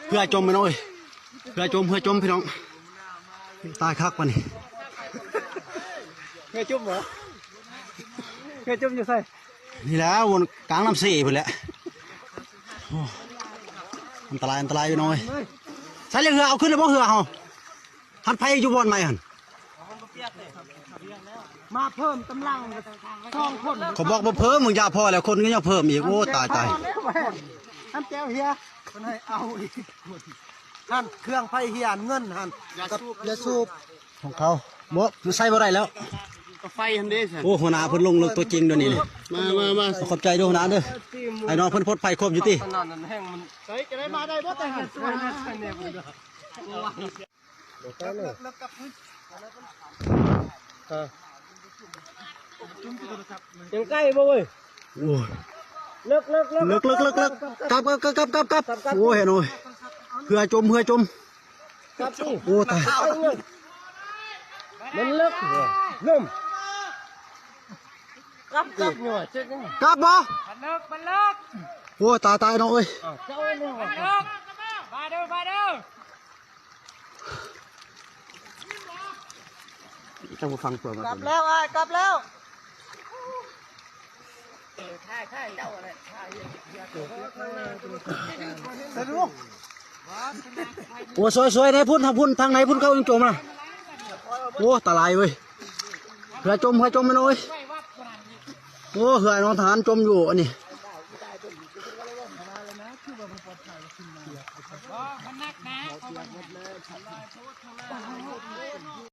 ເຮືອຈົມພີ່ນ້ອງເອີຍ ເຮືອຈົມ ເຮືອຈົມພີ່ນ້ອງ ຕາຍຄັກປານນີ້. ເຮືອຈົມເຫາະ ເຮືອຈົມຢູ່ໃສ? ນີ້ແຫຼະ ວົນກາງນ້ຳເຊພຸ້ນແຫຼະ. ໂອ້ ອັນຕະລາຍ ອັນຕະລາຍພີ່ນ້ອງເອີຍ. ໃສ່ເຮືອ ເອົາຂຶ້ນແລ້ວບໍ່ເຮືອເຮົາ? ຫັນໄປຢູ່ບ່ອນໃໝ່ຫັ້ນ ມາເພີ່ມກຳລັງສອງຄົນ. ເຂົາບອກບໍ່ເພີ່ມ ມຶງຢ່າພໍແລ້ວ ຄົນກໍຍັງເພີ່ມອີກ. ໂອ້ ຕາຍ ຕາຍ. ຫັ້ນແຈວເຮຍ ເພິ່ນໃຫ້ເອົາອີກ. ຫັ້ນເຄື່ອງໄຟເຮຍ ເງິນຫັ້ນ ຢາສູບ ຢາສູບຂອງເຂົາ. ບໍ່ ໃຊ້ບໍ່ໄດ້ແລ້ວ ກໍໄຟຫັ້ນເດ້. ໂອ້ ຫົວໜ້າເພິ່ນລົງເລິກຕົວຈິງດຽວນີ້. ມາ ມາ ມາ ຂອບໃຈເດີຫົວໜ້າເດີ. ໄອ້ນ້ອງເພິ່ນປົດໄຟຄວບຢູ່ຕິ. ໃສ່ຈະໄດ້ມາໄດ້ບໍ່ແຕ່ຫັ້ນ. ຍັງໃກ້ບໍ່ເວີຍ? ໂອ້ຍ ເລິກ ເລິກ ເລິກ ເລິກ ເລິກ ເລິກ ກັບ ກັບ ກັບ ກັບ ກັບ ກັບ. ໂອ້ຍ ເຫັນໂອ້ຍ ເຮືອຈົມ ເຮືອຈົມ ກັບ. ໂອ້ ຕາຍ ມັນເລິກ ເລີ່ມ ກັບ ກັບ ກັບບໍ່? ມັນເລິກ ມັນເລິກ. ໂອ້ຍ ຕາຍ ຕາຍ ນ້ອງເອີຍ. ເຈົ້າເອີຍ ມັນເລິກ ມາເດີ ມາເດີ. ເຈົ້າຜູ້ຟັງຕົວມາ ກັບແລ້ວອ້າຍ ກັບແລ້ວ. ສະດຸກ. ໂອ້ ຊ່ວຍໆ ໃນພຸ້ນ ທາງພຸ້ນ ທາງໃນພຸ້ນເຂົາຍັງຈົມນະ. ໂອ້ ຕາລາຍເວີຍ ເຮືອຈົມ ເຮືອຈົມແມ່ນເອີຍ. ໂອ້ ເຮືອນ້ອງທະຫານຈົມຢູ່ອັນນີ້. ບໍ່ ມັນໜັກນະ ເພາະວ່າມັນ